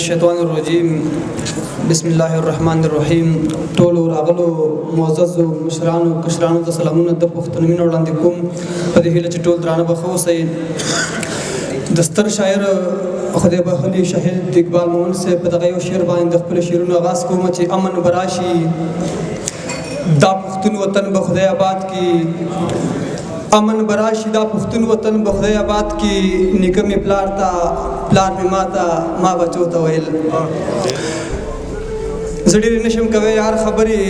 الشیطان الرجیم، بسم الله الرحمن الرحیم. ټول راغلو معززو مشرانو کشرانو ته سلامونه د پښتنو مینه وړاندې کوم، په دې هیله چې ټول درانه به ښه اوسئ. د ستر شاعر خدای بخښلي شهید اقبال مومند صاحب په دغه یو شعر باندې د خپلو شعرونو آغاز کوم چې امن به راشي، دا پښتون وطن به خدای آباد کړي. امن به راشي، دا پښتون وطن به خدای آباد کړي. نیکه مې پلار ته، پلار مې ما ته، ما بچو ته ویل. زه ډېرې نشم کوی یار خبرې،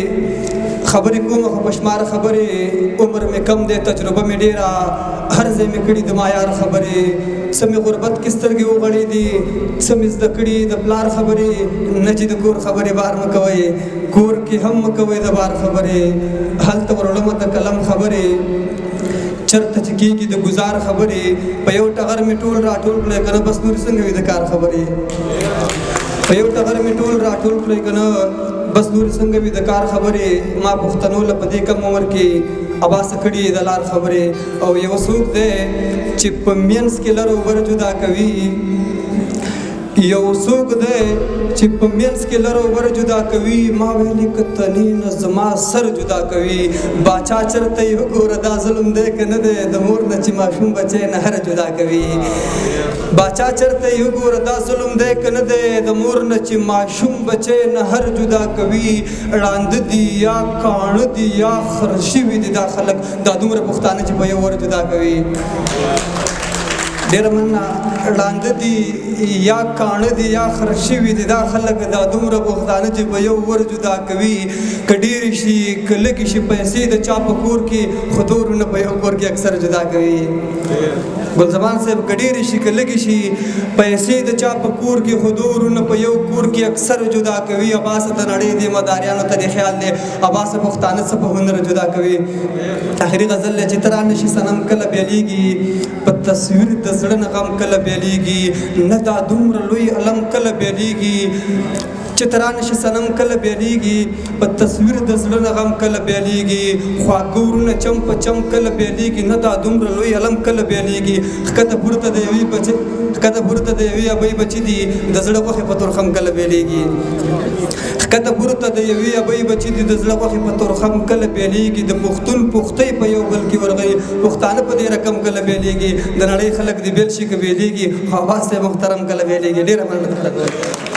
خبرې کوم خو په شمار خبرې. عمر مې کم دی، تجربه مې ډېره، هر ځای مې کړي د ما یار خبرې. څه مې غربت کې سترګې وغړې دي، څه مې زده کړي د پلار خبرې. نه چې د کور خبرې بار مه کوئ، کور کې هم مه کوئ د بار خبرې. هلته وروړمه د قلم خبرې، چرته چې کېږي د ګزار خبرې. په یو ټغر مې ټول راټول کړی که نه، بس نور څنګه وي د کار خبرې؟ په یو ټغر مې ټول راټول کړی که نه، بس نور څنګه وي د کار خبرې؟ ما پښتنو له په دې کم عمر کې اباسه کړي د لار خبرې. او یو څوک دی چې په مینځ کې لر او بر جدا کوي، یو څوک دی چې په مینځ کې لر او بر جدا کوي. ما ویلې که تنې نه زما سر جدا کوي. باچا چرته یې وګوره، دا ظلم دی که نه دی، د مور نه چې ماشوم بچی نهر جدا کوي؟ باچا چرته یې وګوره، دا ظلم دی که نه دی، د مور نه چې ماشوم بچی نهر جدا کوي؟ ړانده دي یا کاڼه دي یا خر شوي دي دا خلک، دا دومره پښتانه چې په یو ور جدا کوي. ډېره مننه. ړانده دي یا کاڼه دي یا خر شوي دي دا خلک، دا دومره پښتانه چې په یو ور جدا کوي. که ډېرې شي که لږې شي پیسې د چا په کور کې، خو دورونه په یو کور کې اکثر جدا کوي. ګلزمان صاحب، که ډېرې شي که لږې شي پیسې د چا په کور کې، خو دورونه په یو کور کې اکثر جدا کوي. عباسه د نړۍ دې مداریانو ته دې خیال دی، عباسه پښتانه څه په هنر جدا کوي. اخري غزل دی چې ته رانه شي صنم کله بېلېږي، په تصویر د زړه نه غم کله بېلېږي، نه دا دومره لوی علم کله بېلېږي. چې ته رانه شي صنم کله بېلېږي، په تصویر د زړه نه غم کله بېلېږي، خواږه ورونه چم په چم کله بېلېږي، نه دا دومره لوی علم کله بېلېږي. ښکته پورته د یوې بچي، ښکته پورته د یوې ابۍ بچي دي، د زړه غوښې په تورخم کله بېلېږي. ښکته پورته د یوې ابۍ بچي دي، د زړه غوښې په تورخم کله بېلېږي. د پښتون پښتۍ په یو بل کې ورغوي، پښتانه په دې رقم کله بېلېږي. د نړۍ خلک دې بېل شي که بېلېږي، خو عباس صاحب محترم کله بېلېږي؟ ډېره مننه.